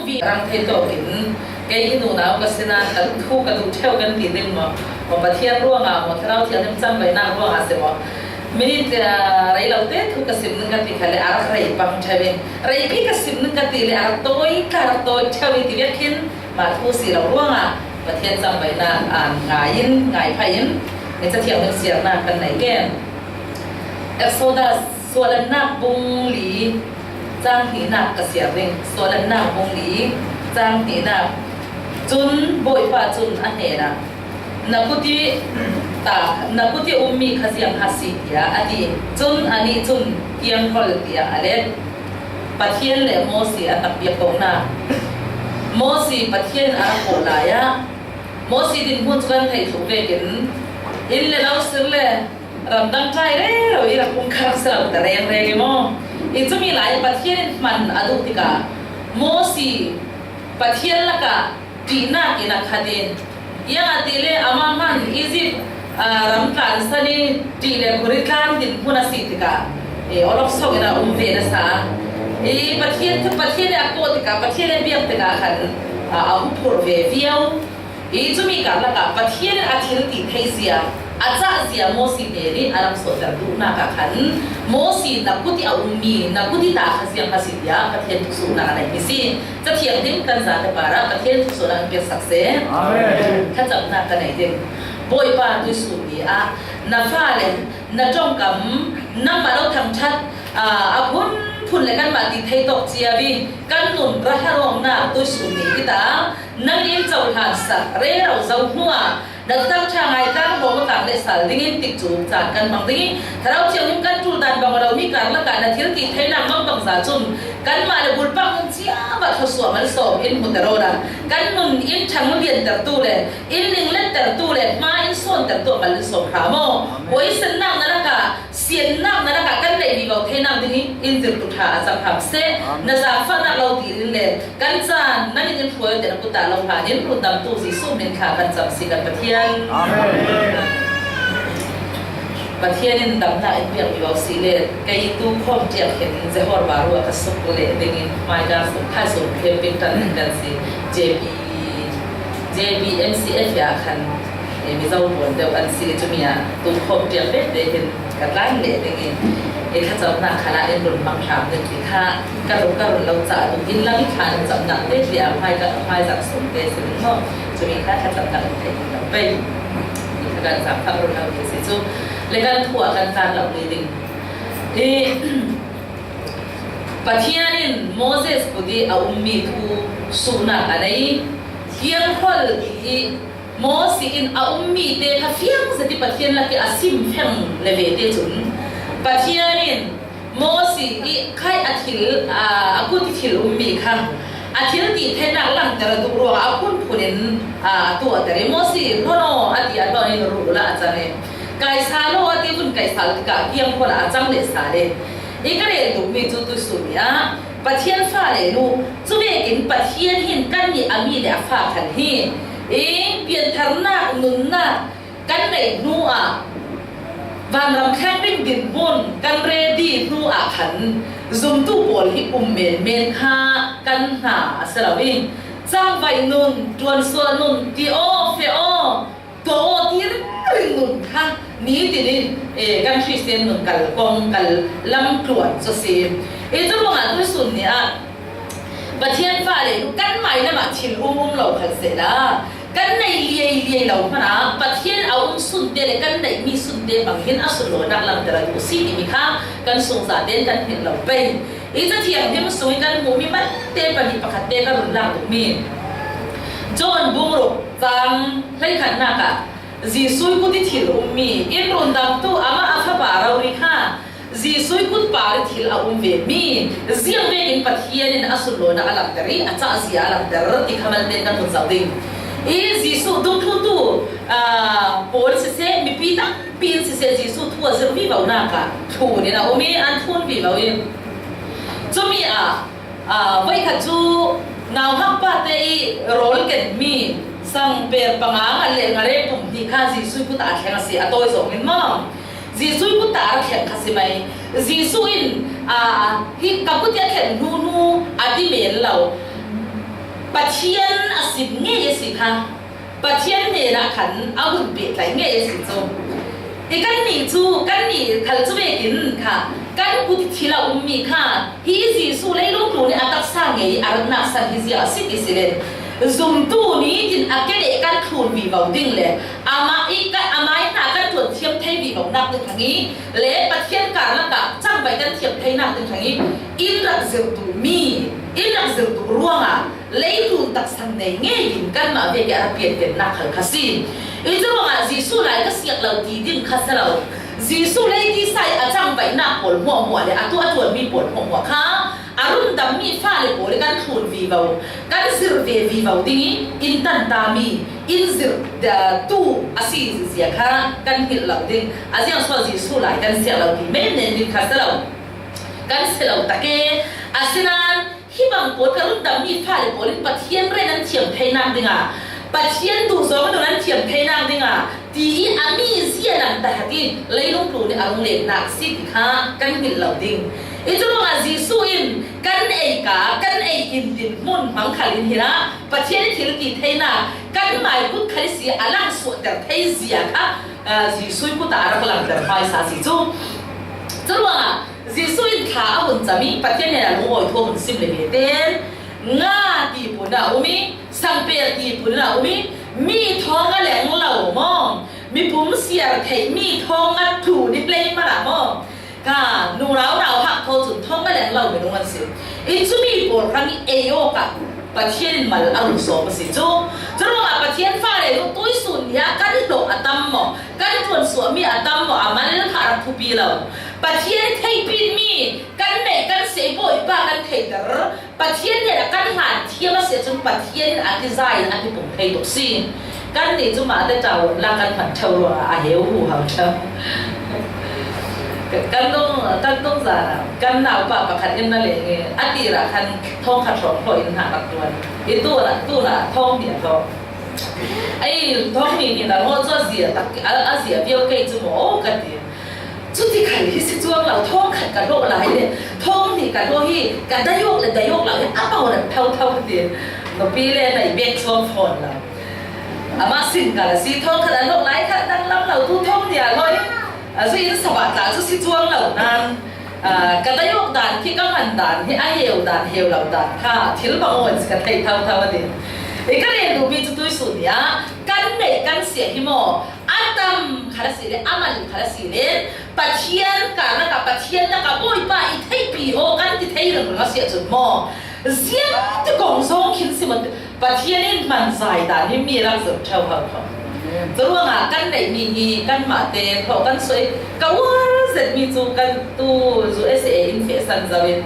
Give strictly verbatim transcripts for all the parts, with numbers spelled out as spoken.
Mi rang thei tawkin, kei hi nunau ka si nan ka thu ka duh ṭheu kan ti ding maw? Maw Pathian ruangah maw, Thlarau Thianghlim changvaina ruangah si maw? Minute, ah, rei lo te thu ka sim ning ka ti kha le a rak rei pang ṭheu in, reipi ka sim ning ka ti le a rak tawi, ka rak tawi ṭheu in ti vek khin, mah thu si lo ruangah Pathian changvaina, ah, ngai in, ngai phah in, Nicathiang min siarnak kan nei ken. Exodus, Suahlannak bung li, chang hnihnak ka siar ding. Suahlannak bung li, chang hnihnak. Cun Bawipa cun a hnenah, "Na kut i ta, na kut i ummi kha ziang ha si," tiah a ti. Cun anih cun, "Kiangkol," tiah a let. Pathian le Mosi an rak biak kawknak. Mosi Pathian a rak kawh lai ah, Mosi dinhmun cu kan theih thluh vekin, inn le lo sir le ramdang ṭai rero i rak um kha rak si lo ta rengreng i maw? I cumi lai Pathian in hman a duh tikah Mosi Pathian lakah ṭihnak in a khat in, ziangahtile amah hman Izipt, aa, ram tlansan i ṭih le khur i tlan dinhmun a si tikah, e, awlok sawng in a um ve nasa. I Pathian, Pathian in a kawh tikah, Pathian in a biak tikah khan, aa, a huphurh ve viau. I cumi karlak ah Pathian in a thil ti thei zia, a cah zia Mosi hnen i a rak sawhter duhnak ah khan Mosi na kut i a ummi, na kut i ta kha ziang kha si tiah Pathian thluasuhnak a neihmi si. Cathiang ding kan zate par ah Pathian thluasuhnak in piaksak seh. Amen. Thlacamnak ka nei ding. Bawipa, tuihsun ni ah na fale, na ṭongkam, nangmah lo thangṭhat, aa, a phunphun le kanmah ti thei tawk cia vi kan nun ralhar awknak tuihsun ni hi ta. Nang in cohlan sak rero zo hnuah na Thuthang ṭha ngaitlang hrawm a tlang le sal dingin tikcu caan kan hmang ding i, Thlarau Thianghlim kan ṭul dan bang a lo mi karlak ah na thil ti theinak mangbangza cun kanmah le bulpak nun cia va thluasuah malsawm in hmuter awla kan nun in ṭhang liantertu le in ning lettertu le hma in sawntertu a mal in sawm hram aw. Huaisennak na lakah, siannak na lakah kan neih vivo theinak ding i in zirhtu ṭha a cang hram seh. Amen. Na zaangfahnak lo dil in le kan caan nang in in hruai awte na kut ah lo hlan in rundamtu Jesuh min thla kan cam si kan Pathian. Amen. Pathian in damnak in piak vivo si le kei tu khawm ṭiak hin Johor Bahru ah ka suk leh ding in hmaika sung, khai sung thlem pingtan kan si. J B J B M C F ah khan, eh, Mizo pawl deuh an si, cumi ah tu khawm ṭiak vek tein ka tlan leh ding i, eh, thlacamnak khal ah in run hmang hram ding ti kha ka run, ka run lo caah tu inn lam i thla in camnak te ti ah hmai ka, hmai zat sung te si ding maw? Cumi kha thlacamnak in theih ding lo pei. Kha kan zaangfah run lo ding si cu le kan thu ah kan tlan lo ding. Eh, Pathian in Moses kut i a ummi thu suhnak a nei. Kiangkol i Mosi in a ummi te kha fiang zet i Pathian lak i a sim feng le ve te cun Pathian in Mosi i khai a thil, aa, a kut i thil ummi kha a thil ti theinak langter a duh ruangah a phunphun in, aa, a tuahter i Mosi, "Hlawn aw," a ti, a hlawn in ruh la a cang i, "Kaisa law," a ti, vun kaisa tikah kiangkhual ah a cang le sa le. I ka rel duhmi cu tuihsun ni ah Pathian fale nu, cuvekin Pathian hin kannih a mi le a fa khan hi, i piantharnak, nunnak kan neih hnu ah vanram thleng ding dinhmun kan ready hnu ah khan zumtu pawl hi um menmen kha kan hna a si lo i, cangvaih nun, ṭuansuah nun, ti aw, feh aw, tuah aw ti ringring nun kha nitin in, eh, kan Khristian nun kal kong kal lam tluan cu si. Eh, cu ruangah tuihsun ni ah Pathian fale nu kanmah lam ah thil um um lo khat sehla, kan neih liai liai lo hmanh ah Pathian a um sunte le kan neihmi sunte hmang hin a sunlawinak lamter a duh si timi kha kan sungzate in kan hngilh lo pei. I Cathiang hnim sung i kan hmuhmi malte pahnih pakhat te ka run lak duhmi. John bung ruk cang hleikhatnak ah Jesuh i kut i thil ummi, in rundamtu amah a fapa rori kha Jesuh i kut par i thil a um vemi, ziang vekin Pathian in a sunlawinak a langhter i a cahzia a langhter ti kha malte in kan hun zoh ding. I Jesuh dungthluntu, aa, pawl siseh, mipi tampi in siseh, Jesuh thu a zir vivonak ah thlun in a um i an thlun vivo i, cumi ah, aa, voikhat cu nauhak pate i rawl kenmi sang per panga ngal le ngare pum hnih kha Jesuh i kut ah a thleng a si, a tawi zong in maw? Jesuh i kut ah a thleng kha si mai. Jesuh in, aa, hi ka kut i a thleng hnu hnu a ti men lo. Pathian a sim ngei a si kha, Pathian hnenah khan a hun pehtlaih ngei a si cu. I kannih cu, kannih khal cu vekin kha, kan kut i thil a ummi kha, hi Jesuh leilung tlun i a taksa ngei i a ratnak san hi zia a si ti si le, zumtu nitin a ke leh kan thlun vivo ding le, amah i, kan, amah i hna kan ṭuan thiam thei vivo nak ding kha hi, le Pathian karlak ah cangvaih kan thiam theinak ding kha hi, in rak zirh duhmi, in rak zirh duh ruangah, leilung taksa nei ngei in kanmah vek i a ra pianpiannak khal kha si. I curuangah Jesuh lai ka siak lo ti ding kha si lo. Jesuh lei tisa i a cangvaihnak pawl hmuahhmuah le a tuah a ṭuanmi pawl hmuahhmuah kha a rundammi fale pawl i kan thlun vivo, kan zirh ve vivo ding i in tantami, in zirh, ah, tu a si zia kha kan hngilh lo ding. A ziang sual Jesuh lai kan siak lo ti menmen ding kha si lo. Kan si lo tak e. Asinain, hih bang pawl ka rundammi fale pawl in Pathian ren an thiam theinak dingah, Pathian duhzawng in an thiam theinak dingah, ti i a mizia lam tahratin leilung tlun i a rung lennak si ti kha kan hngilh lo ding. I curuangah Jesuh in kan ei ka, kan ei in dinhmun hmang khal in hinah Pathian i thil ti theinak kan mai kut khal i si a langsuahter thei zia kha, ah, Jesuh i kut ah a rak langter hmaisa si cu. Curuangah Jesuh in thla a hun cam i Pathian hnenah lungawi thu a hun sim le ve ten, nga tipun a um i, sangpel tipun a um i, mi thawng a leng lo maw? Mipum siar theih mi thawng a tlun i hlei man ah maw? Ka nunau nauhak thaw cun thawng a leng lo minung an si. I cumi pawl kha mi ei awk ah Pathian in mal a run sawm a si cu. Curuangah Pathian fale nu tuisun ni ah kan hlawh a tam maw? Kan ṭuansuahmi a tam maw? A mal kha a rak thupi lo. Pathian i theihpitmi kan neih kan si i Bawipa kan theihter. Pathian hnenah kan hlan thiam a si ahcun Pathian in a kiza in a kipum thei tuk si. Kannih cu mah te ṭawn la kan hman ṭheu ruangah a heu huhau ṭheu. Kan dong, kan dong zan ah kan naupa pakhat in na leng i a tir ah khan thawngkhat hrawng hlawh in hna rak ṭuan. I tu ah, tu ah thawng hnih a hlawh. Ei, thawng hnih nih na hlawh cu a zia tak, a, a zia viau kei cu maw ka ti. Cuti khal hi si cuang lo, thawng khat ka hlawh lai le thawng hnih ka hlawh hi ka dai awk le dai awk lo hi a bau rem thotho ka ti. Nupi le na i bek chuang fawn lo. Amah single a si, thawng khat a hlawh lai kha danglam lo, tu thawng hnih a hlawh hi a zui in sabah tla cu si cuang lo nan, aa, ka dai awk dan khi ka hman dan hi a heu dan heu lo dan kha thil bang aw in si ka theih thotho a ti. I ka rel duhmi cu tuisun ni ah kan neih kan siah hi maw? A tam kha a si le, a mal kha a si le, Pathian karlak ah, Pathian lakah Bawipa i theihpi aw kan ti thei ringring a si ahcun maw? Ziangti kong zong khin si maw? Pathian in hman zai dan hi mi rak zirh ṭheu hau kho. Curuangah kan neihmi hi kanmah te kho kan suai. Ka uar zetmi cu kan tu U S A in feh san zo in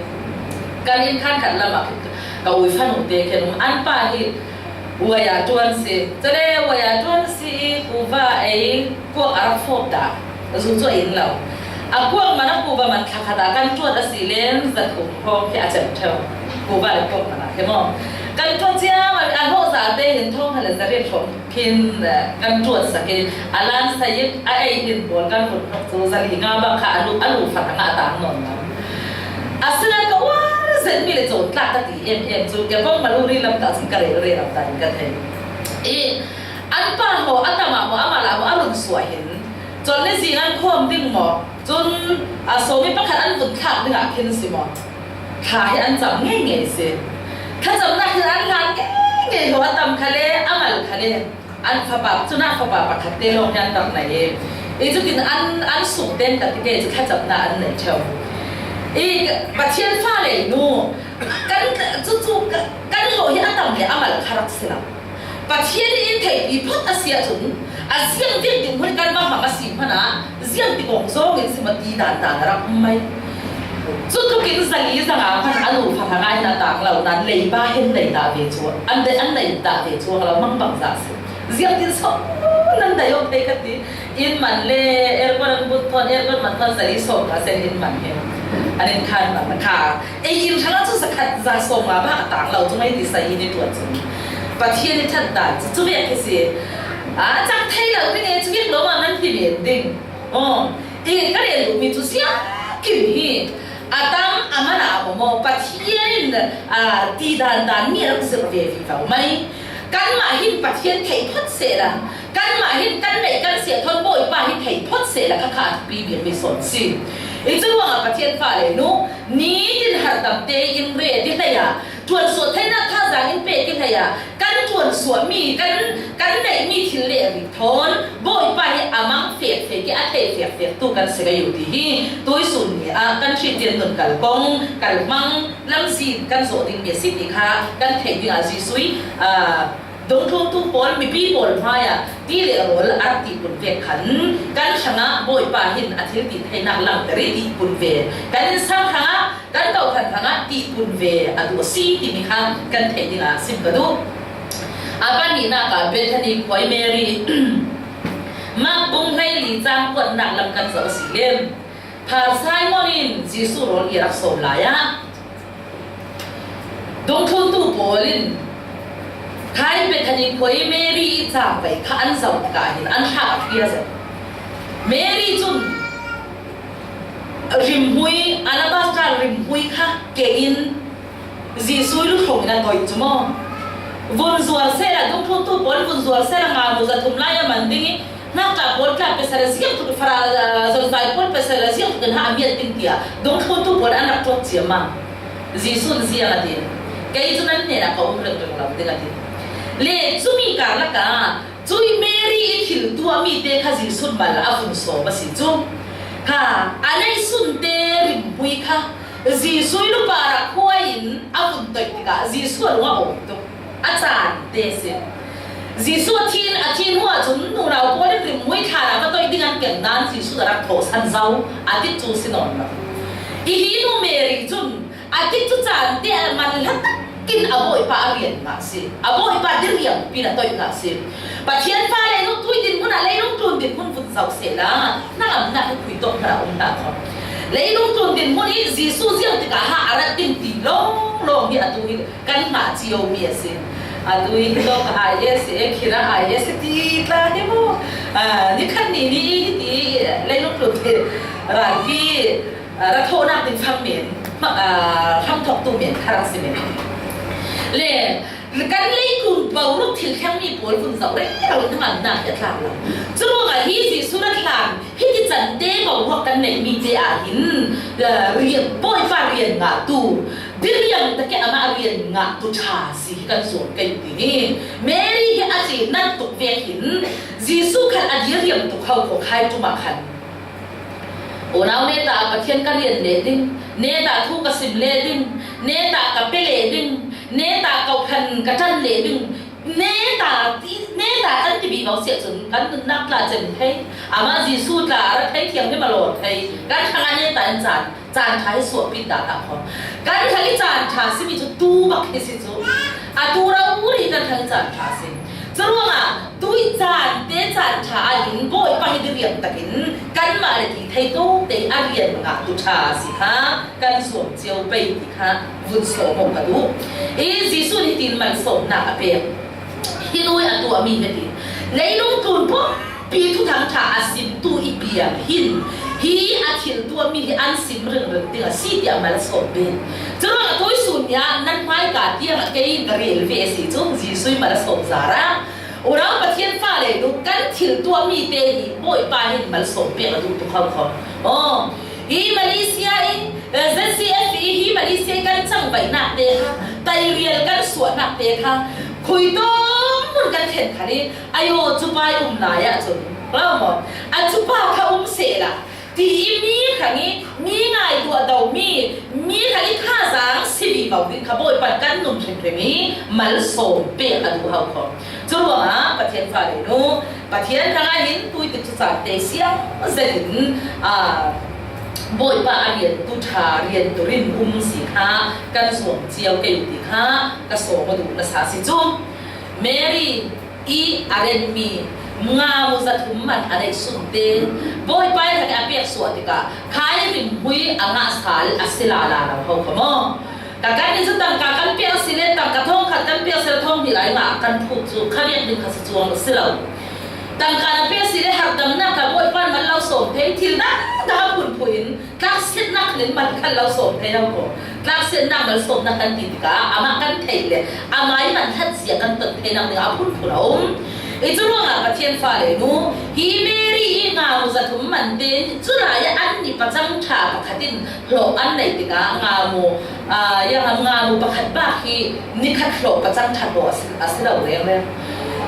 kan inn khan khat lam ah ka ui fanu te khen um an pa hi Waya ṭuan si. Cule waya ṭuan si i kuva ei kuak a rak fawp dah. Zu cu a in lo. A kuak man a kuva man thlakhat ah kan ṭuat a si len zathum hrawng khi a cem ṭheu. Kuva le kuak man ah khi maw? Kan ṭuat cia a hlawh za te hin thawng khat le zariat hrawng khin, eh, kan ṭuat sak i a lan sai i a ei in pawl kan vun hnok cu zali nga bang kha a lu, a lu fak a ngah tang nawn lo. Asinain ka uar zetmi le cawn tlak ka ti em em cu, ke pawng maluri lam ta cun ka rel rel lam ta in ka thei. I an pa maw, a tam ah maw, a mal ah maw, a run suah hin. Colh le zing an khawm ding maw? Cun a sawmi pakhat an vun thlak ding ah khin si maw? Thla hi an cam ngei ngei si. Thlacamnak hin an hlan ngei ngei lo, a tam kha le, a mal kha le. An fapa, cun a fapa pakhat te lawng hi an rak nei i, i cutin an, an sung ten ka ti ke cu thlacamnak an nei ṭheu. I Pathian fale nu kan, cu, cu, kan hlawh hi a tam le a mal kha rak si lo. Pathian in theihpi phot a si ahcun a ziang vialte hmun kan va hmang a si hmanh ah, ziangti kong zong in si maw ti dan dan a rak um mai. Cutukin zali zanga hmanh a nu fapa ngai in a tang lo nan leiba hin nei dah ve cu, an dei, an nei dah ve cu a lo mang bangzah si. Ziangtin so nan dai awk thei ka ti. Inn man le aircon an bunh thawn, aircon man thawn zali sawm ka sen inn man hi. An in khan man kha. Ei in hrang cu zakhat za sawm nga bak a tang lo cu mai ti sa i ni tuan cu. Pathian i ṭhat dan cu, cu vek hi si. A cak thei lo ring e, cu vek lo ma nan ti men ding. Aw, i ka rel duhmi cu ziangkim hi. A tam a man a om maw, Pathian in, a, ti dan dan mi a rak zirh ve vivo mai. Kanmah hin Pathian thei phot sehla, kanmah hin kan neih kan siah thawn Bawipa hi thei phot sehla kha kha a thupi bik mi sawn si. I cu ruangah Pathian fale nu, nitin harhdam tein re ti hlei ah, ṭuansuah theinak thazaang in pek i hlei ah, kan ṭuansuahmi, kan, kan neihmi thil le rik thawn Bawipa hi a mang fekfek i a thei fekfek tu kan si ngei uh ti hi tuisun ni ah kan Khristian nun kal kong, kal hmang lamzin kan zawh ding mi a si ti kha kan theih dingah Jesuh i, aa, dungthluntu pawl, mipi pawl hmaiah ti le rawl a rak tihpun vek khan kan hrangah Bawipa hin a thil tih theinak langter i tihpun ve, kan innsang hrangah, kan kawhhran hrangah tihpun ve a duh a si timi kha kan theih dingah sim ka duh. A pahnihnak ah Bethany khua i Mary, Mark bung hleili cang kuatnak lam kan zoh a si lem. Phar Simon in Jesuh rawl i rak sawm lai ah, dungthluntu pawl in khai Bethany khua i Mary i cangvai kha an zoh tikah hin an hrak a fir zet. Mary cun rimhmui, alabaster rimhmui kha keh in Jesuh i lu thong in a toih cu maw? Vun zuar sehla, dungthluntu pawl vun zuar sehla, nga mu zathum lai a man ding i, ngakṭah pawl tla pe sehla ziang tuk, fara, aa, zonzai pawl pe sehla ziang tuk in ha a miat ding tiah dungthluntu pawl an rak ṭuat ciammam. Jesuh in ziang a ti. Kei cu nan hnenah ka um ringring lo ding a ti. Le cumi karlak ah, cui Mary i thil tuahmi te kha Jesuh mal a vun sawm a si cu. Kha, a neihsun te rimhmui kha Jesuh i lupa rak khua in a vun toih tikah Jesuh a lung a awm tuk, a caan te a si. Jesuh a thin, a thin hnu ahcun nunau pawl in rimhmui thlan ah va toih ding an keng nain Jesuh a rak thawhsan zo a ti cu si nawn lo. I hi nu Mary cun a ti cu caan te a man hla takin a Bawipa a rian ngah si. A Bawipa diriam pin a toih ngah si. Pathian fale nu tui dinhmun ah leilung tlun dinhmun vun zoh sehla, na amnak hi khui tawk hmanh a um hna kho. Leilung tlun dinhmun hi Jesuh ziang tikah ha a rat ding ti lawnglawng hi atu hi kan ngah cio mi a si. Atu hi tawk I S A, khira I S A ti tla hi mu. Ah, nikhat ni ni hi ti leilung tlun hi ral hi. Aa, ra thawhnak ding fang men, aa, hramthawktu men kha rak si men. Le, kan leitlun boruak thil thlengmi pawl vun zoh rero in hnangamnak hi a tlak lo. Curuangah hi Jesuh rat hlan hiti cante boruak kan neihmi te ah hin, aa, rian, Bawipa rian ngahtu, diriam tak i amah rian ngahtu ṭha si hi kan zuam kei ti hi. Mary hi a ṭihnat tuk vek hin Jesuh khan a diriam tuk ho kho khai ṭum ah khan. Unau neta ah Pathian ka rian leh ding, neta thu ka sim leh ding, neta ka pe leh ding, neta kawhhran ka ṭan leh ding, neta, neta kan ti vivo si ahcun kan nunnak tla cem thei, amah Jesuh tla a rat thei, thianghlim a lawr thei, kan hrangah neta in caan, caan ṭha hi suahpit dah hna kho. Kan hrang i caan ṭha simi cu tu bak hi si cu, a tu rori kan hrang i caan ṭha si. Curuangah tui caan te caan ṭha ah hin Bawipa hi diriam takin kanmah le ti thei tawk te a rian ngahtu ṭha a si kha kan zuam cio pei ti kha vun sawm awk ka duh. I Jesuh nih hitin malsawmnak a pek. Hi nu i a tuahmi hi ti. Leilung tlun pumpi thuthang ṭha a simtu i piang hin hi a thil tuahmi hi an sim ringring ding a si tiah malsawm ve. Curuangah tuisun nih ah nan hmaika tiang ah kei in ka rel ve a si cu Jesuh i malsawm zarah. Unau Pathian fale nu kan thil tuahmi te hi Bawipa hin malsawm pek a duh tuk hau kho. Aw, hi Malaysia i, eh, Z C F i hi Malaysia i kan cangvaihnak te kha, tairial kan suahnak te kha, khuitawm hmun kan thlen khan i, ayo, cu pa i um lai ahcun, a cu pa kha um sehla, ti i mi hrang i, mi ngai tuah domi, mi hrang i thazaang si vivo ding kha Bawipa kan nun hrimhrim i malsawm pek a duh hau kho. Curuangah Pathian fale nu, Pathian hrangah hin tuitik cu caan te siang zetin, aa, Bawipa a riantu ṭha riantu rin um si kha kan zuam cio kei ti kha ka sawm a duh nasa si cu. Mary i a renmi nga mu zathum man a neih sun te Bawipa i hrang i a pek suah tikah khai rimhmui a ngah sal a si lala lo ho kha maw? Ka kan nih cu tangka kan pek a si le tangka thawngkhat kan pek a si le thawng hnih lai ngah kan phut cu kha vek ding kha si cuang a si lo. Tangka na pia si le harhdamna ka Bawipa in mal lo sawm thei, thil dang dang a phunphun in, tlaksiatna khan in mal khan lo sawm thei lo ko. Tlaksiatna malsawmna kan ti tikah amah kan theih le amah i man hlat zia kan ton theinak dingah a phunphun a um. I cu ruangah Pathian fale nu hi Mary i nga mu zathum man tein cu lai ah annih pacang ṭha pakhat in hlawh an neih tikah nga mu, aa, yang a nga mu pakhat bak hi nikhat hlawh pacang ṭha hlawh a si, a si lo rengreng.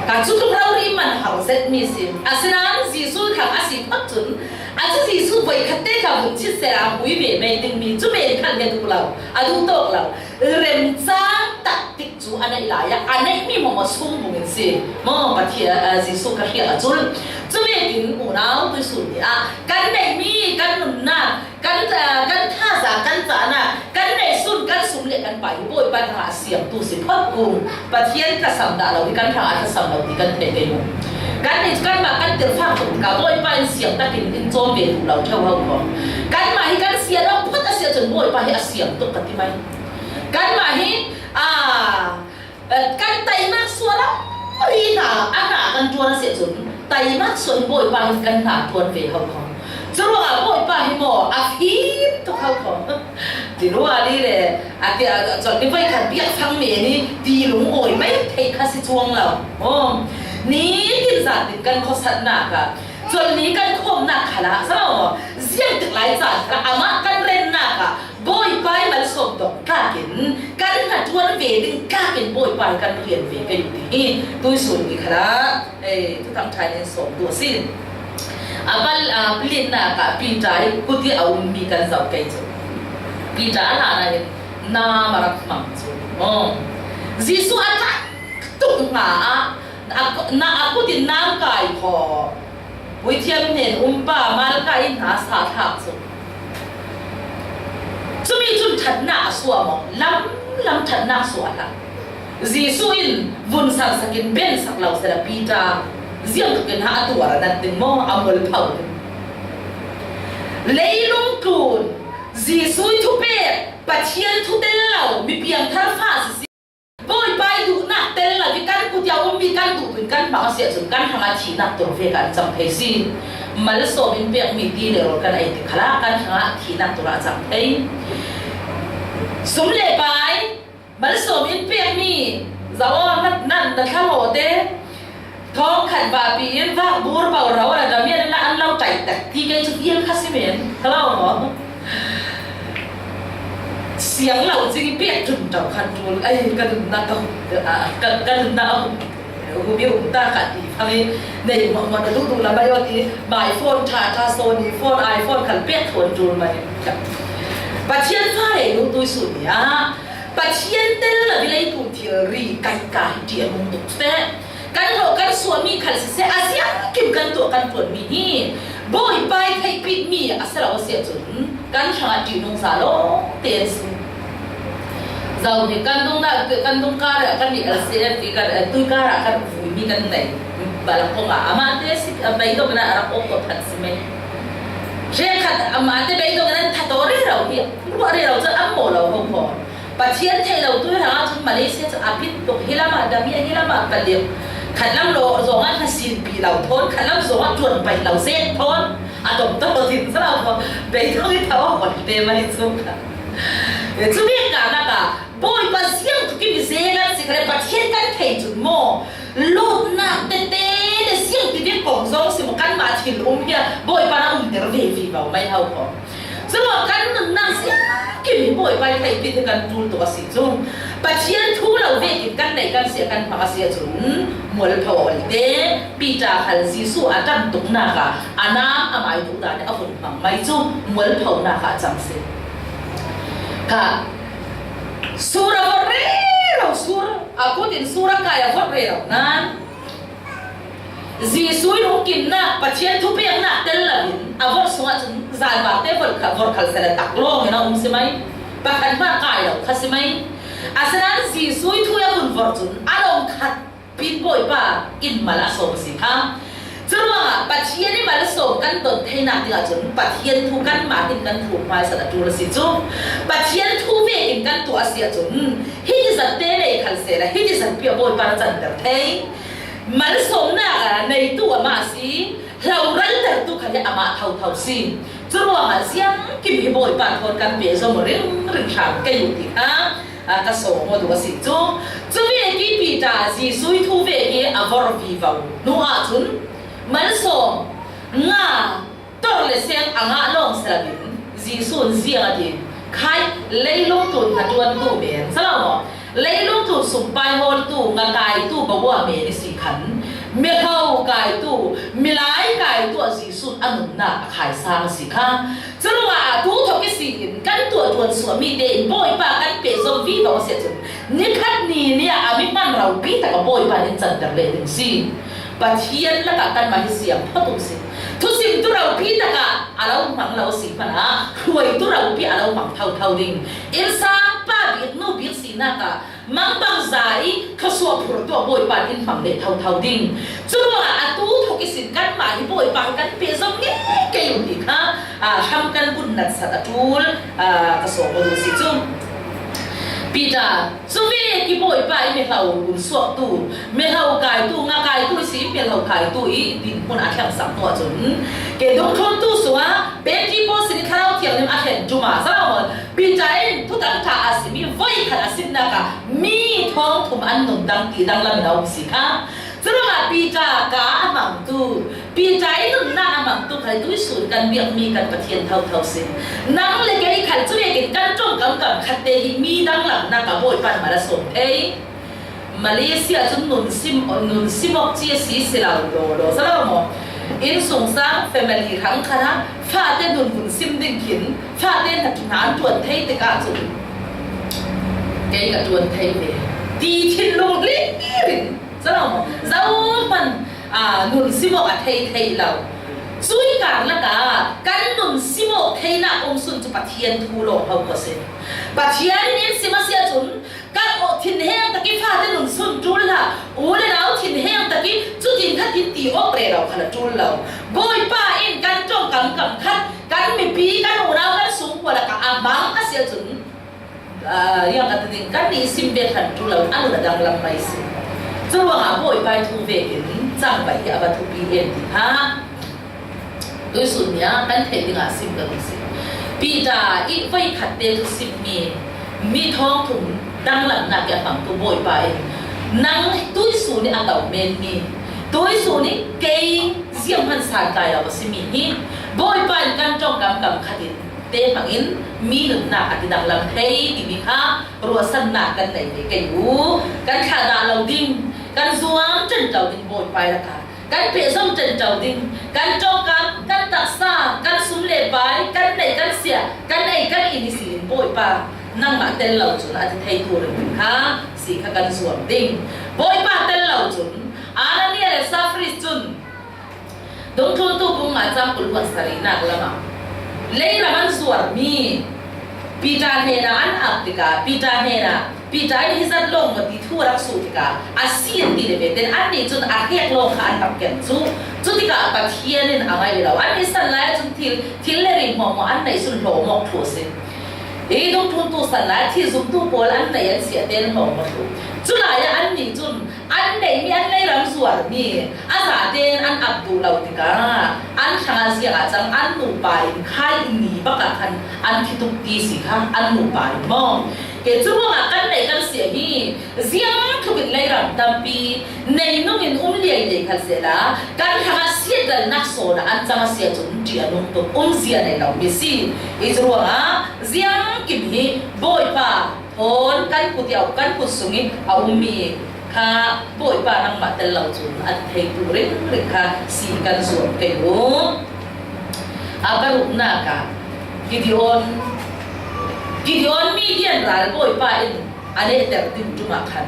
Ka cu tluk rori man har zetmi si. Asinain Jesuh thang a si phot cun a cu Jesuh voikhat te ka vun chit sehla a hui ve mei dingmi cu men khan a duh lo, a duh tawk lo. Remcang taktik cu a neih lai ah a neihmi maw maw sung bung in si. Maw Pathian, aa, Jesuh ka hrial a cul. Cuvekin unau tuisun ni ah kan neihmi kan nunnak, kan, aa, kan thazaang, kan cahnak, kan neihsun, kan sum le kan pai hi Bawipa hrangah a siamtu si phot kung. Pathian thasam dah lo hi kan hrangah a thasam lo ti kan theih ve mu. Kan nih kanmah kan tirhfak tuk tikah Bawipa in siam takin in cawm ve duh lo ṭheu ho ko. Kanmah hi kan siat awk phot a si ahcun Bawipa hi a siam tuk ka ti mai. Kanmah hi, aa, kan taimak sual lo rih hna, a hna kan ṭuan a si ahcun taimak sual in Bawipa hi kan hna ṭuan ve ho ko. Curuangah Bawipa hi maw a fim tuk ho ko. Ti rua li le, a ti, a, a, cawlh ni voikhat biakfang men i ti lungawi mai theih kha si cuang lo. Aw, nitin zan tin kan khuasatnak ah, cawlh ni kan khawmnak khalah, ziang tik lai caan khalah amah kan rennak ah Bawipa i malsawm dongh tlakin kan hnaṭuan ve ding tlakin Bawipa hi kan rian ve ka duh ti hi tuisun ni khalah, ei, Thuthang ṭha in sawm duh a si. A pal, a, plinnak ah Peter i kut i a ummi kan zoh kei cu. Peter a hlan ah hin nam a rak hmang cu. Aw. Jesuh a ṭak tuk hna ah, a, na, a kut in nam kai khaw. Puithiam hnen umpa Malka in hna sa thlak cu. Cumi cun ṭhatnak a suah maw? Lam, lam ṭhatnak suah hlah. Jesuh in vun sarsak in bensak lo sehla Peter ziangtluk in hna a tuar a nat ding maw? A mualpho ding. Leilung tlun Jesuh i thupek, Pathian thu tel lo, mi piangthar fa sisi, Bawipa i duhnak tel lo i kan kut i a ummi kan duh tu in kan hmang a si ahcun kan hrangah thihnak tur ve kan cang thei si. Malsawm in pekmi ti le rawl kan ei tik khalah kan hrangah thihnak tur a cang thei. Sum le pai, malsawm in pekmi, zaw, na, na, na thlahlawh te, thawngkhat vahpi in vak bur bau ro a damian in an lo ṭaih tak ti kei cu vial kha si men. Ka lo maw? Siang lo cing i pek ṭun ṭo khan ṭul. Ai, ka nunnak ka, a, ka, ka nunnak a hum, hum i um ta ka ti fang i nei maw, maw na duh duh lam ai aw ti. My phone ṭha ṭha, Sony phone, iPhone khan pek ṭun ṭul mai. Pathian fale nu tuisun ni ah Pathian tel lo i leitlun thilri kai ka hi ṭi a hung tuk te. Kan hlawh kan suahmi khal siseh, a ziangkim kan tuah kan ṭuanmi hi Bawipa i theihpitmi a si lo a si ahcun kan hrangah ṭihnung za lawng te an si. Zoh hi kan dung dah, kan dung kar ah kan nih L C F i kan, eh, tui kar ah kan vuimi kan nei. Balak pawng ah amah te si, a beidong in a rak awk tuah phan si mai. Hrekkhat amah te beidong in an that aw rero hi, ruah rero cu an maw lo ho kho. Pathian theih lo tu hrangah cun Malaysia cu a bit tuk, hi lamah dami, hi lamah palik. Khatlam lo zongah hna sinpi lo thawn, khatlam zongah ṭuan paih lo zet thawn. A tom tom lo tin sala ko, beidong i thaw a hon te mah hi cu kha. Cu bik ka nak ah, Bawipa ziang tuk in mi zet an si kha le Pathian kan thei cun maw? Lawmhnak tete le siang ti bik kong zong si maw, kanmah thil um hi a, Bawipa na umter ve vivo mai hau ko. Curuangah kan nunnak ziangkim hi Bawipa i theihpit hi kan ṭul tuk a si cu. Pathian thu lo vekin kan neih kan si a kan hmang a si ahcun mualpho a ol te, Peter khal Jesuh a ṭam tuknak ah a nam amah i duh dan i a vun hmang mai cu mualphonak ah a cang si. Ka sur a vorh rero, sur a kut in sur a kai a vorh rero nan Jesuh i lungkimnak, Pathian thupeknak tel lo in a vorh sungah cun zanvakte vorh kha, vorh khal sehla tak lawng in a um si mai. Pakhat hmah kai lo kha si mai. Asinain Jesuh i thu i a vun vorh cun a lawng khat pin Bawipa in mal a sawm a si kha. Curuangah Pathian i malsawm kan ton theinak dingah cun Pathian thu kanmah hin kan thu hmaisat a ṭul a si cu. Pathian thu vekin kan tuah a si ahcun hiti zat te nei khal sehla hiti zat pi a Bawipa na canter thei. Malsawmna neitu amah si, hlo raltertu kha hi amah thotho si. Curuangah ziangkim hi Bawipa thawn kan pehzom ringring hram kei uh ti kha, aa, ka sawm aw duh a si cu. Cuvek ih Peter Jesuh ih thu vek ih a vorh vivo hnu ahcun malsawm nga tor le seng a ngah lawng si loin Jesuh in ziang a ti, khai, leilung tlun hnaṭuantu men, si lo maw? Leilung tlun sumpai hawltu, ngakaitu, bawa men i si khan, mihlo kaitu, milai kaitu ah Jesuh a nunnak a khaisang a si kha. Curuangah atu thawk ihsin kan tuah ṭuan suahmi tein Bawipa kan pehzom vivo a si ahcun, nikhat ni nih a mi hman ropi tak a Bawipa nih canter leh ding si. Pathian lakah kanmah hi siang phawt uh si. Thusimtu ropi takah a lo hmang lo si hmanah hruaitu ropi a lo hmang thotho ding. Innsang pa bik nu bik sinak ah mangbangza ih thluasuah phurtu a Bawipa in hmang leh thotho ding. Curuangah atu thawk ihsin kanmah hi Bawipa hi kan pehzom ngei kei uh ti kha, aa, hram kan bun natsat a ṭul, aa, ka sawm aw duh si cu. Peter, cuvek ih Bawipa ih mihlo runsuaktu, mihlo kaitu, ngakaitu ihsi mihlo kaitu ih dinhmun a thlengsak hnu ahcun, ke dungthluntu sungah Pentecost ni Thlarau Thianghlim a thlen ṭum ah, si lo maw, Peter in thuthang ṭha a simi voikhat a simnak ah mi thawngthum an nun dang ti danglam in a um si kha. Curuangah Peter ka a hmangtu, Peter ih nunnak a hmangtu khal tuihsun kan biakmi kan Pathian thotho si. Nang le kei khal cuvekin kan ṭongkam kam khatte hi mi danglamnak ah Bawipa in mal a sawm thei. Malaysia cun nun sim, nun sim awk ci a si, si lo law law, si lo maw? Innsungsang family hrang khat ah fate nun vun sim ding khin fate hna, hna an ṭuan thei tikah cun kei ka ṭuan thei ve ti thinlung hlir in, si lo maw? Zohman, aa, nun sim awk a thei thei lo. Cui karlak ah kan nun sim awk theinak um sun cu Pathian thu lawng ho ko si. Pathian in in sim a si ahcun, kan aw thinheng tak ih fate nun sun ṭul hlah, u le nau thinheng tak ih cutin khatin ti awk rero khal a ṭul lo. Bawipa in kan ṭongkam kam khat, kan mipi, kan unau, kan sungkua lakah a hmang a si ahcun, aa, riangkat ding kannih sim ve hlan ṭul lo, a nun a danglam mai si. Curuangah Bawipa ih thu vekin cangvaih hi a va thupi en ti kha. Tuihsun ni ah kan theih dingah sim ka duh si. Peter ih voikhat te cu simmi mi thawngthum danglamnak ih a hmangtu Bawipa in nang tuihsun ih a to menmi, tuihsun ih kei zianghman san kai lo a simi hi Bawipa in kan ṭongkam kam khat in te hmangin mi nunnak a ti danglam thei timi kha ruahsannak kan nei ve kei uh. Kan thlahdah lo ding, kan zuam ṭanṭo ding Bawipa ih lakah kan pehzom ṭanṭo ding, kan ṭongkam, kan taksa, kan sum le pai, kan neih kan siah, kan ei kan in ihsin Bawipa nangmah tel lo cun a ti theitu ringring kha si kha kan zuam ding. Bawipa tel lo cun Anania le Safira cun Dungthluntu bung nga cang kul hluan sarihnak lamah leiram an zuarmi Peter hnenah an ap tikah Peter hnenah Peter in hi zat lawng maw ti thu a rak suh tikah a si an ti le ve ten annih cun a hrek lawng kha an rak ken cu. Cutikah Pathian in a ngaih lo. Annih san lai ahcun thil, thil le ri hmuahhmuah an neih cun hlawm awk thlu a si. Hi dungthluntu san lai thil zumtu pawl an neih an siah ten hlawm awk thlu. Culai ah annih cun an neihmi an leiram zuarmi a zaten an ap duh lo tikah an hrangah ziangah cang an nupa in khai in ni bakah khan an thi tuk ti si kha an nupa in maw? Kei cu ruangah kan neih kan siah hi ziangtluk in leiram tampi nei nung in um liailiai khat sehla kan hrangah siatdalnak sawn ah an cang a si ahcun ṭih a nung tuk, umzia nei lomi si. Hi cu ruangah ziangkim hi Bawipa thawn kan kut i a, kan kut sung i a ummi kha Bawipa nangmah tel lo cun a ti theitu ringring kha si kan zuam kei u. A paruknak ah Gideon, Gideon Midian ral Bawipa in a nehter ding ṭum ah khan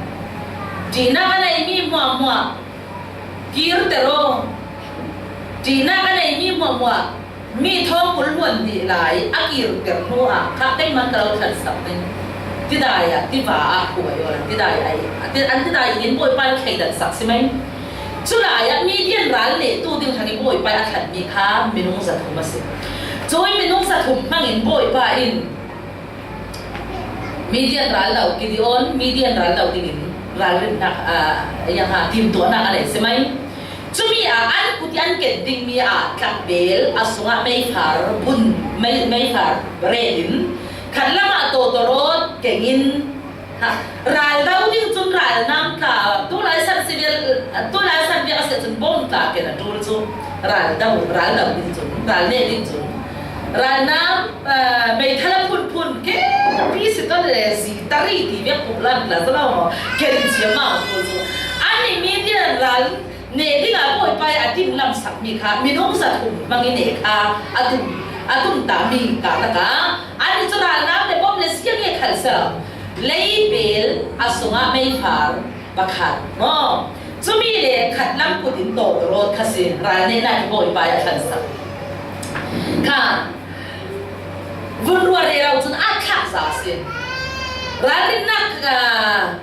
ṭihnak a neimi hmuahhmuah kirter aw, ṭihnak a neimi hmuahhmuah mi thawng kul hluan dih lai a kirter hnu ah kha keimah ka lo thlensak ding. Tidai ah tiva ah khuai aw, tidai ah an tidai in Bawipa in thleidansak si mai. Culai ah Midian ral nehtu ding hrang i Bawipa a thlenmi kha minung zathum a si. Cui minung zathum hmangin Bawipa in Midian ral lo, Gideon Midian ral lo dingin Ralrinnak, ah, yang ha, timtuahnak a nei si mai. Cumi ah an kut i an ken ding mi ah tlakbel a sungah meifar bun, mei, meifar ret in khat lamah tawtawrawt keng in, ha, ral do ding cun ralnam tla, tulai san si vial, tulai san vial a si cun bom tla ken a tul cu ral do, ral do ding cun, ral neh ding cun ralnam, ah, meithal a phunphun ke pi si ton le zi tari ti viak puk lan la zalo ken cia mau tu cu. An i mi tian ral neh dingah Bawipa i a tim lamsak mi kha minung zathum hmang i neh kha a tum, a tum ta mi ka lak a an i cu ralnam le bom le siang i khal si lo. Leibel a sungah meifar pakhat maw? Cumi le khat lam kut in tawtawrawt kha si, ral nehnak i Bawipa i a thlansak kha. Vun ruat rero cun a thlak za a si. Ralrinnak, ah,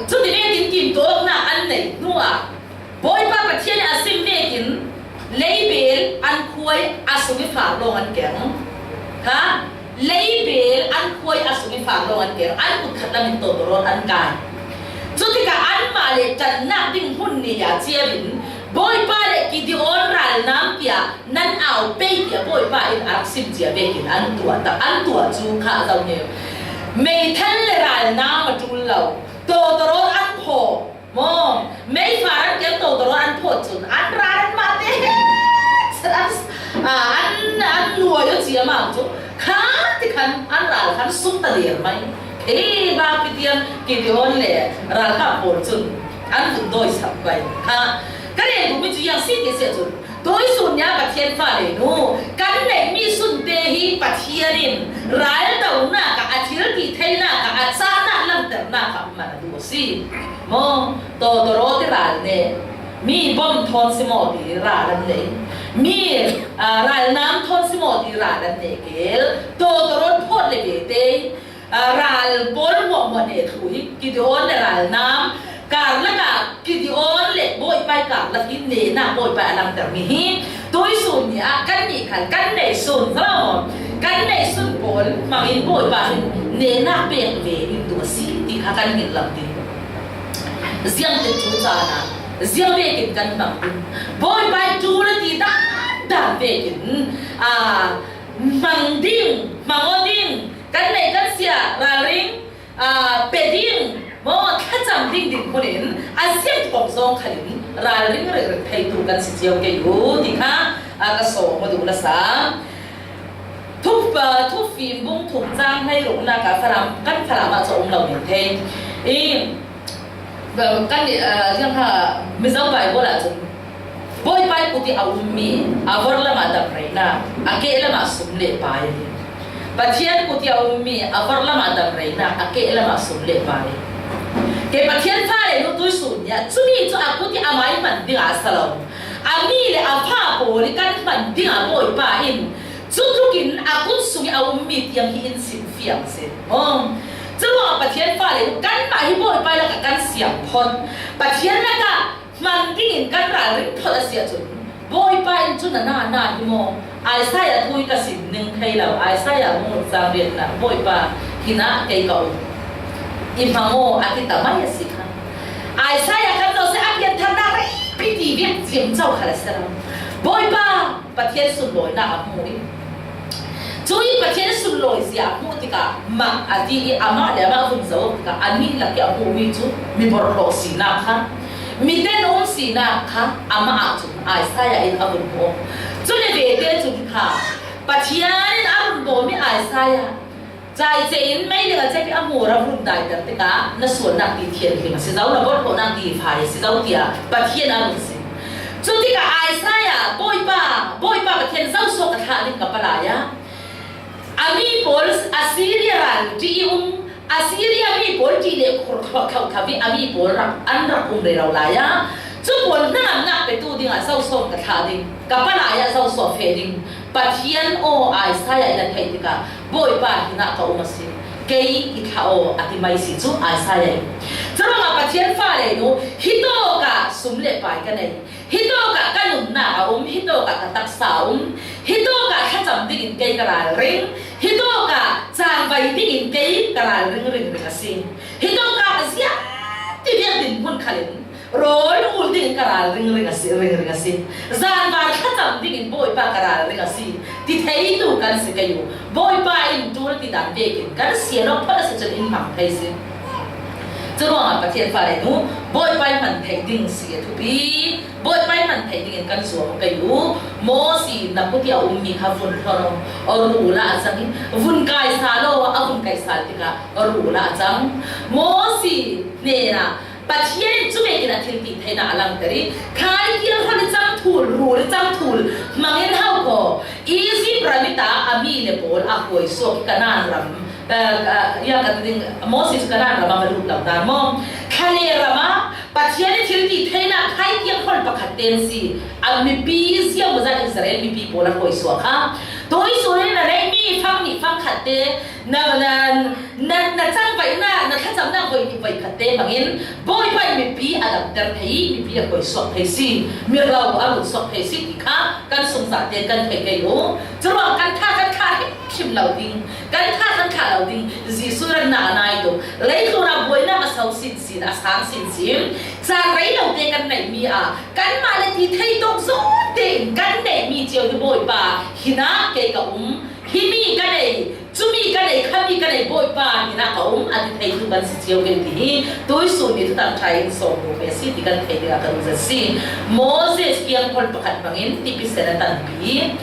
cuti vekin timtuahnak an neih hnuah Bawipa Pathian i a sim vekin leibel an khuai a sung i fak lawng an keng. Kha, leibel an khuai a sung i fak lawng an keng, an kut khat lam in tawtawrawt an kai. Cutikah anmah le ṭannak ding hmun ni ah cia in Bawipa le Gideon ralnam tiah nan au pei tiah Bawipa in a rak sim cia vekin an tuah tak, an tuah cu kha a zoh hi. Meithal le ralnam a ṭul lo, tawtawrawt an phawh. Maw, meifar an keng tawtawrawt an phawt cun an ral an mah te he an, ah, an, an nuai aw ciamau cu kha tikhan an ral khan sum ta der mai. Hei ba kitian Gideon le ralkap pawl cun an vun dawi sak bai kha. Ka rel duhmi cu yang si ti si ahcun, tuisun nia Pathian fale nu, kan neihmi sunte hi Pathian in raldonak ah, a thil ti theinak ah, a cahnak langhternak ah man a duh a si. Maw, tawtawrawt i ral neh, mi bom thawn si maw ti ral an nei, mi, ah, ralnam thawn si maw ti ral an neh kel, tawtawrawt phawt le ve te, ah, ral pawl hmuahhmuah neh thlu hi Gideon le ralnam karlak ah Gideon le Bawipa i karlak hi nehnak Bawipa a langhtermi hi tuisun ni ah kannih khal kan neihsun, kan neihsun pawl hmangin Bawipa hin nehnak pek ve in duh a si ti kha kan ngilh lo ding. Ziangtin cu caan ah ziang vekin kan hmang ding, Bawipa i ṭul a ti dan dan vekin, aa, hmang ding, hmang aw ding, kan neih kan siah ralring, aa, pe ding maw, thlacam ding dinhmun in a ziang tuk zong khalin ralring ringring theitu kan si cio kei u ti kha, aa, ka sawm aw duh la sa. Thup, aa, Thufim bung thum cang hleiruknak ah Falam, kan Falam ah cu a um lo men thei. I, kan, aa, ziang kha Mizo Baibal ah cun Bawipa i kut i a ummi a vorhlam ah damreinak, a kehlam ah sum le pai. Pathian kut i a ummi a vorhlam ah damreinak, a kehlam ah sum le pai. Kei Pathian fale nu tuisun ni ah cumi cu a kut i amah i hman ding a si lo. A mi le a fa pawl i kan hman ding a Bawipa in cu tlukin a kut sung i a ummi tiang hi in simfiang a si. Aw, curuangah Pathian fale nu kanmah hi Bawipa lakah kan siang phawt. Pathian lakah hman dingin kan ralring phawt a si ahcun Bawipa in cun a na, na hi maw? Isaiah thu hi ka sim ning thei lo. Isaiah bung ruk cang riatnak, Bawipa, hinah kei ka um. I hmang aw, a ti ta mai a si kha. Isaiah kan zoh si a piantharnak reipi ti viak ciamco khal a si lo. Bawipa Pathian sunlawinak a hmu i, cu i Pathian sunlawi zia a hmuh tikah mah a ti i amah le amah vun zoh tikah a nih lak i a hmuhmi cu mi borhhlawh sinak kha, mi tenum sinak kha amah ahcun Isaiah in a vun hmuh. Cule vete cun kha Pathian in a vun bawmmi Isaiah caice in meiling a cep i a hmur a vun daiter tikah na sualnak ti thianhlim a si zo, na borhhlawhnak ti fai a si zo tiah Pathian a vun si. Cu tikah Isaiah, Bawipa, Bawipa Pathian, zoso ka thlah ding ka palai ah a mi pawl Assyria ral ṭih i um, Assyria mi pawl ṭih le khur thotho i a mi pawl rak, an rak um rero lai ah cu pawl hnangamnak petu dingah zoso ka thlah ding, ka palai ah zoso feh ding. Pathian aw, Isaiah in a theih tikah Bawipa hinah ka um a si, kei i thlah aw a ti mai si cu Isaiah in. Curuangah Pathian fale nu hitawkah sum le pai ka nei. Hitawkah ka nunnak a um, hitawkah ka taksa a um, hitawkah thlacam dingin kei ka ralring, hitawkah cangvai dingin kei ka ralring ringring a si. Hitawkah ziah dinhmun khalin rawl ul dingin ka ral ringring a si, ringring a si. Zanvan thlacam dingin Bawipa ka ral ring a si, ti theitu kan si kei uh. Bawipa in tul tidan vekin kan sian awk phot a si cun in hmang thei si. Curuangah Pathian fale nu, Bawipa in hman theih ding si a thupi. Bawipa in hman theih dingin kan zuam kei uh. Mosi na kut i a ummi kha vun hlon aw, aw ruh uhla a cang i, vun kaisa law a vun kaisal tikah aw ruh uhla a cang. Mosi hnenah Pathian in cu vekin a thiltitheinak a langter i, khai tiang hlon i cang thul, rul i cang thul hmangin hau kaw, Izipt ram i ta a mi le pawl a huaisuak i Kanaan ram, eh, eh, ya ka ti ding, Mosi cu Kanaan ram a va lut lo dan maw? Khane ram ah Pathian i thiltitheinak khai tiang hlon pakhat ten si, a mipi ziang bazat Israel mipi pawl a huaisuak kha. Tuisun in na neihmi fang nih fang khat te, na, na, na, na cangvaihnak, na thlacamnak voi nih voi khat te hmangin Bawipa in mipi a damter thei i, mipi a huaisuak thei si, mirau a lut suak thei si ti kha kan sungzate kan theih kei uh. Curuang kan tha kan tha hrimhrim lo ding, kan tha kan tha lo ding, Jesuh ratnak a nai tuk, leitlun ah buainak a so sinsin, a sang sinsin, caan rei lo te kan neihmi ah, kanmah le ti thei tawk zawn tein kan neihmi cio hi Bawipa, hinah kei ka um, himi ka nei, cumi ka nei, khami ka nei, Bawipa, hinah ka um, a ti theitu kan si cio kei ti hi tuisun ni Thuthang ṭha in sawm duh mi a si ti kan theih dingah ka duh zet si. Moses kiangkol pakhat hmangin tipi sen a tanpi,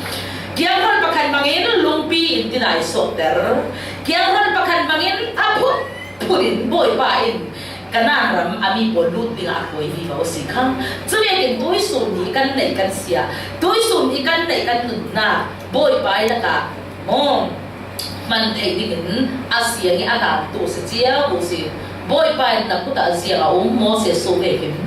kiangkol pakhat hmangin lungpi in tidai suakter, kiangkol pakhat hmangin a phut phut in Bawipa in Kanaan ram a mi pawl lut dingah a hruai vivo a si kha. Cuvekin tuisun ni kan neih kan siah, tuisun ni kan neih kan nunnak Bawipa i lakah maw, hman theih dingin a siang i a hlamtu a si cio u si. Bawipa in na kut ah ziang a um, Moses suh vekin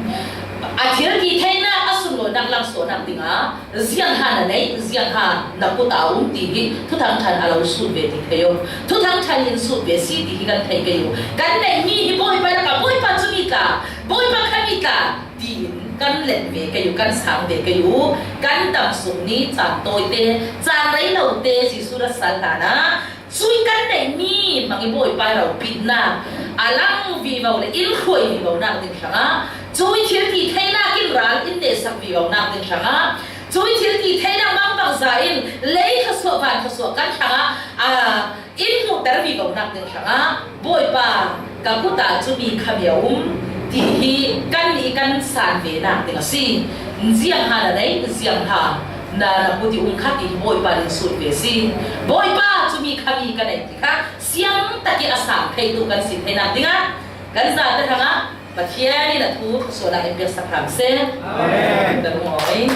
a thiltitheinak a sunlawinak langsuahnak dingah ziangha na neih, ziangha na kut ah a um ti hi Thuthang ṭha in a lo sut ve ti thei aw. Thuthang ṭha in sut ve si ti hi kan theih kei uh. Kan neihmi hi Bawipa lakah Bawipa cumi tla, Bawipa khami tla tiin kan let ve kei uh, kan sang ve kei uh. Kan dam sung ni caan tawite, caan rei lote Jesuh rat sal hlanah Cui kan neihmi hmang i Bawipa ropitnak a lang vivo le in hruai vivonak ding hrangah, cui thiltitheinak in ral in nehsak vivonak ding hrangah, cui thiltitheinak mangbangza in lei thluasuah van thluasuah kan hrangah, aa, in hmuhter vivonak ding hrangah, Bawipa, ka kut ah cumi khami a um, ti hi kan nih kan san venak ding a si. Ziangha na neih, ziangha na, na kut i um kha ti hi Bawipa in sut ve si. Bawipa, cumi khami ka neih ti kha siangtak i a sang theitu kan si theinak dingah kan zate hrangah Pathian in a thu suahnak in piaksak hram seh. Amen. Ka lungawi.